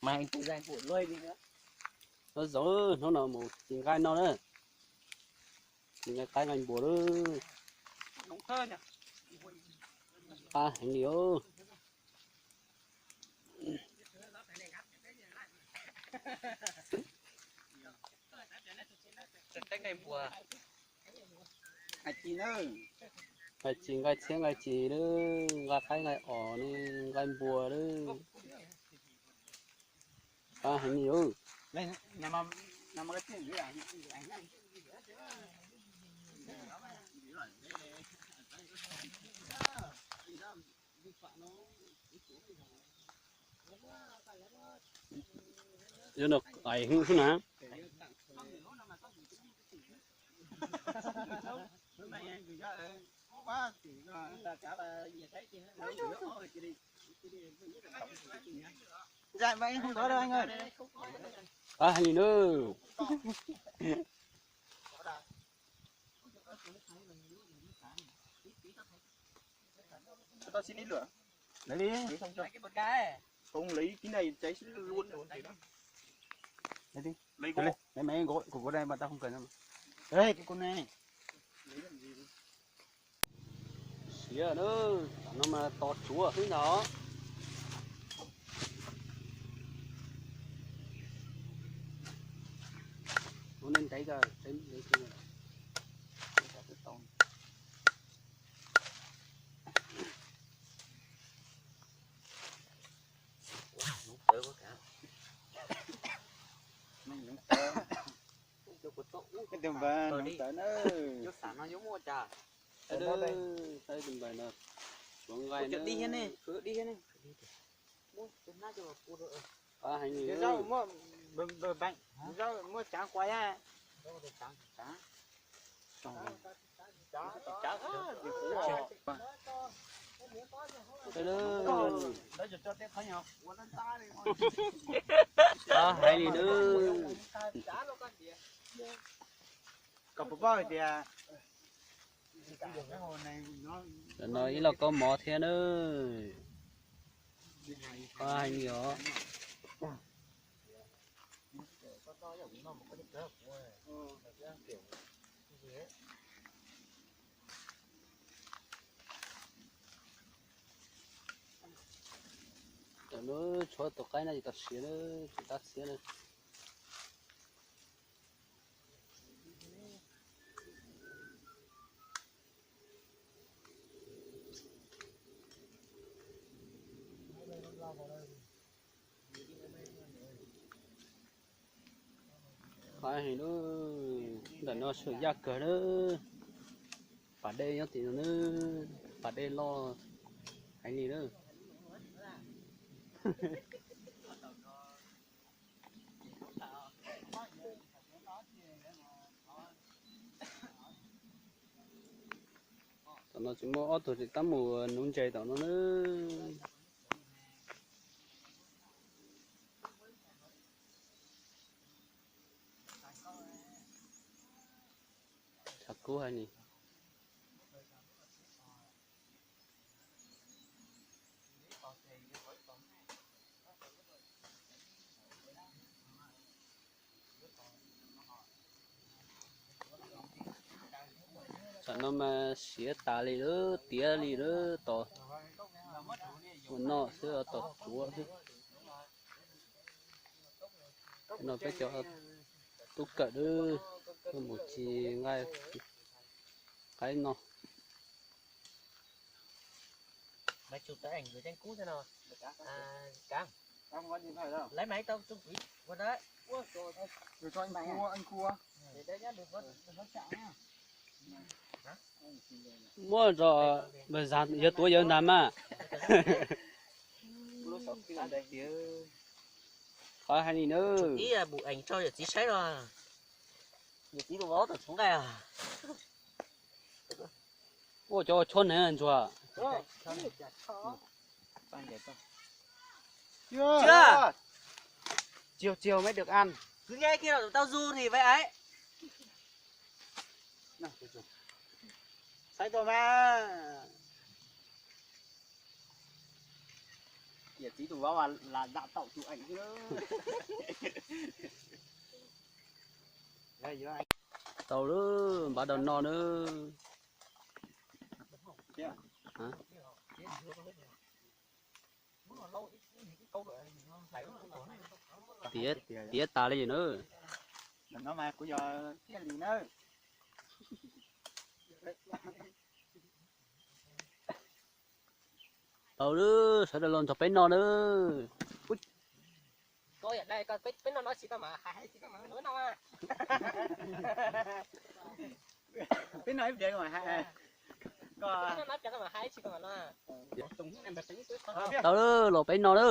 Mas tus zag kuj luag li na. Hnub zaum hnub no mus ci nqaij no na. Ci nqaij qaib nqaij npua lawm. Qab heev li os. Nqaij ci nqaij txhiab nqaij ci lawm, nqaij qaib nqaij os, nqaij npua lawm. Qab heev li os. Yuav noj qais xwb na. Qab heev li na. Siav na, tam no mas tos tsuav xwb ntag. Ua nej ntev kawg. Tus npawg no, tus npawg no, suav nqaij na, dij thiab ne. Qab heev li. Muaj tsaav quas na. Qab heev li na. Tam no ib lauj kaub mov thiab na. Qab heev li os. Tam no tshuav tus qaib no ces tau siav na, tsis tab txhiab na. Qab heev lawm, ntawm no sawv yaj kawg lawm. Pas dej nyob tim no na, pas dej loj heev li lawm. Tam no tsis muaj ob tug tsis tab mus nuv ntses tom no na. Tshav kub heev li. Tam no mas siav tas li lawm, tiav li lawm, tos ua noj xwb, tos tsuav xwb. No peb cov tub kawm lawm, tuaj mus ci nqaij qaib no. Muab rau, yawg tuav yawg ntag mas. Qhov hais li na. Ib bus ees tso yawm txiv saib los. Yawm txiv tus vauv tom txhoov nqaij. Ua cov tshuab neeg ntsuag. Chưa. Chiều chiều mới được ăn. Cứ nghe khi nào tụi tao ru thì vậy ấy. Saib tua mas. Yawm txiv tus vauv las zam taum tus eem xwb. Tau lawm, npaj rau no na. Tiav tas li na. Tau lawm, sawv daws los nrog peb noj na. Tau lawm, los peb noj na.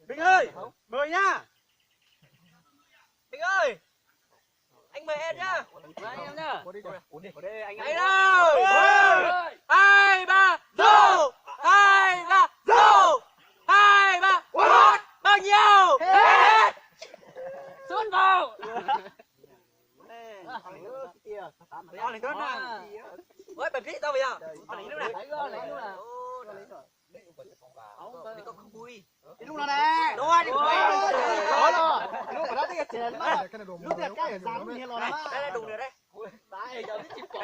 Binh ơi, mời nha. Binh ơi, anh mời em nhá. Anh ơi, hai, ba, vô. Hai, ba, vô. Hai, ba, một. Bao nhiêu? Hết. Xuống vào. Ôi, bài viết tao bây giờ. Ôi, này lúc này. Ôi, này có không vui. Ib lub no ne. Ib lub no, ib lub no twb tsis lub tias kab xav lub niag los na. Dai dai dum nws dai. Dai, yog twb tsis pom.